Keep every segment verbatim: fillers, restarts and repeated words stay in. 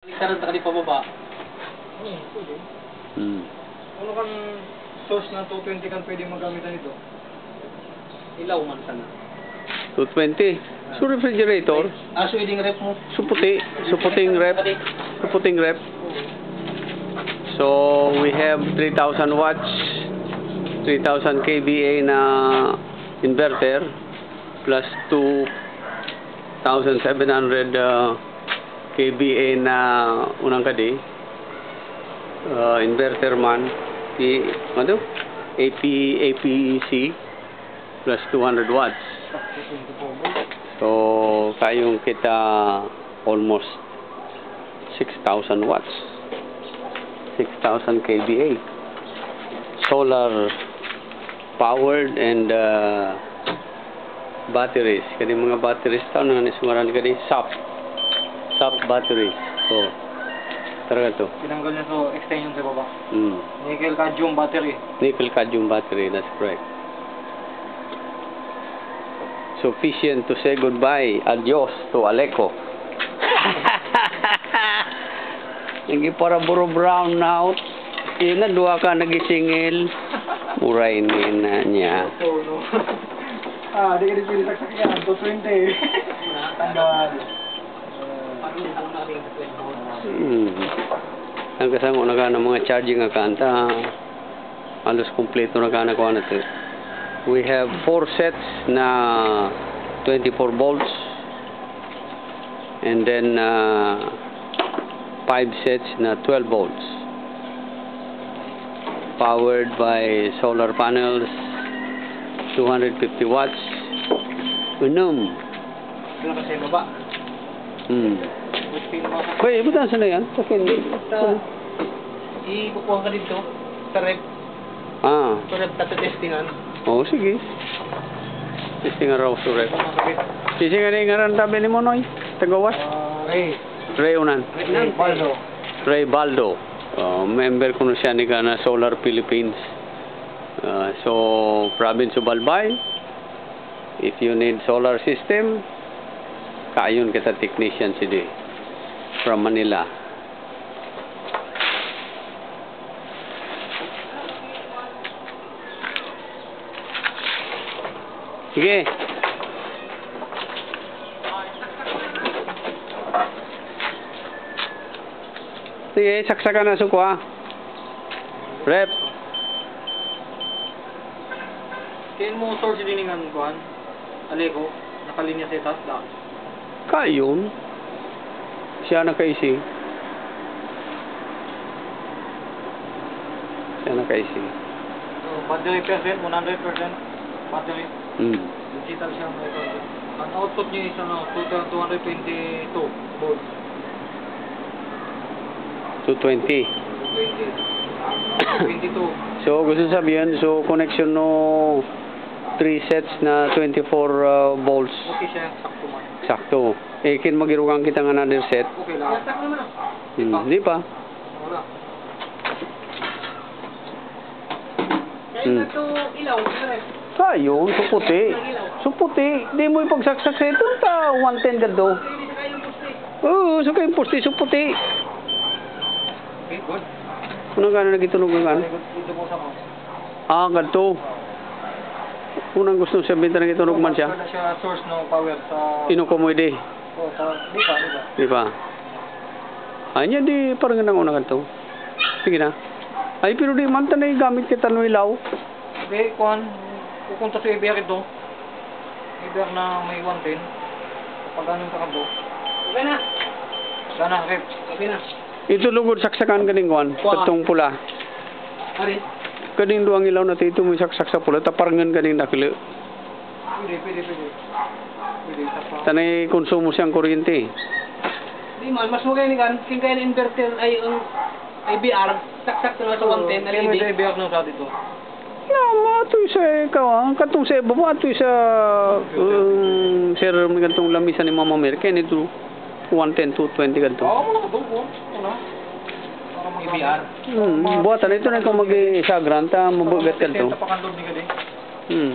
Baliktaran ta kadi pababa. Hmm. Ano kang source na two twenty kang pwede magamit nito? Ilaw man sana. Two twenty. So refrigerator. Ah, so iding ref mo. So puti. So puting ref. So puting ref. So we have three thousand watts, three thousand K V A na inverter, plus two thousand seven hundred, uh, K V A na unang kadi, uh, inverter man, i, ano? A P, A P C, plus two hundred watts. So, kayung kita almost six thousand watts, six thousand K V A, solar powered and, uh, batteries. Kadi mga batteries tau na, ni sumaran kadi sap. Sap batteries. So, talaga to. Tinanggal niya so extension sa baba. Hmm. Nickel cadmium battery. Nickel cadmium battery, that's correct. Sufficient to say goodbye, adios to Aleco. Nagi para buru brown out. Ina dua ka nagi single. Mura ini na niya. Oh, no. Ah, di ka di pwede saksakan. Two twenty. Tanggal. Hmm. Ang kasango na ka ng mga charging akanta. Halos kumpleto na ka na kuan natin. We have four sets na twenty-four volts. And then, uh, five sets na twelve volts. Powered by solar panels, two hundred fifty watts. Unum. Ano kasi baba? Hmm. Pwede mo sa Bay, butan sana yan. Sa akin. Sa, ikukuha ka dito. Sa ref. Ah. Sa ref, tata testingan. Oo, sige. Testingan raw sa ref. Sige, nga ni ngaran tabi ni Monoy. Tagawas. Ah, Ray. Ray unan. Ray Baldo. Ray Baldo. Oh, member kuno siya ni kana Solar Philippines. Ah, so, province of Albay. If you need solar system, kaayun kita technician sidi from Manila. Sige. Sige, saksakan na so kuwa. Ref. Ken mo source dini ngan kuan. Aleco, nakalinya sa itaas da. Kaayun. Siya nakaisi. Siya nakaisi. So, battery percent, one hundred percent battery. Hmm. Digital siya, mga ito. Ang output niya is, ano, two, two hundred twenty-two volts. Two twenty. Twenty. Twenty-two. So, gusto sabihin, so, connection no three sets na twenty-four, uh, volts. Okay siya, sakto man. Sakto. Eh, kin magirugang kita nga another set. Okay lang. Hmm, di pa. Wala. Hmm. Kaayun, so puti. So puti, di mo ipagsaksak sa ito, ta one ten kadto. Oo, so kayung poste, so puti. Okay, good. Ano ka na nagitunog ka? Ah, kadto. Unang gusto siya binta nagitunog man siya. Wala siya source no power sa ino ko mo ide. Oo, sa, di pa, di pa. Di pa. Ay, niya di parang nang una kadto. Sige na. Ay, pero di man ta na igamit kita no ilaw. Be, kuan, kukunta sa A B R ito. A B R na may one ten. Pag ano ka kadto. Okay na. Sana, ref. Okay na. Ito lugod saksakan kading kuan, kuan. Katong pula. Ari? Kading duang ilaw na ito, ito mo isaksak sa pula, ta parngan kading dakila. Pwede, pwede, pwede. Pwede, isa pa. Ta na ikonsumo siyang kuryente. Di man, mas maganda kan, king kaya na inverter ay, ang A B R, saksak na sa one ten, na. Kaya may A B R na sa dito. Na, ma, ato isa ikaw, ang katong sa ibaba, ato isa, um, sir, may katong lamisa ni Mama Mer, kaya nito, one ten, two twenty kadto. Oo, wala ka doon, wala. A B R. Hmm, buatan ito na ikaw mag-isa, granta, mabugat kadto. Pakandog ni kadi. Hmm.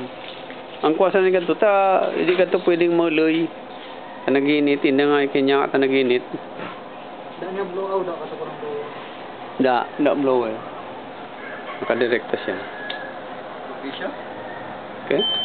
Ang kuwasa ni kadto, ta, hindi kadto pwedeng maloy. Ta naginit, hindi nga ikinya, ta naginit. Ini blow out, da, kata orang tu. Da, da blow out. Maka direkta siya. Bisa? Oke.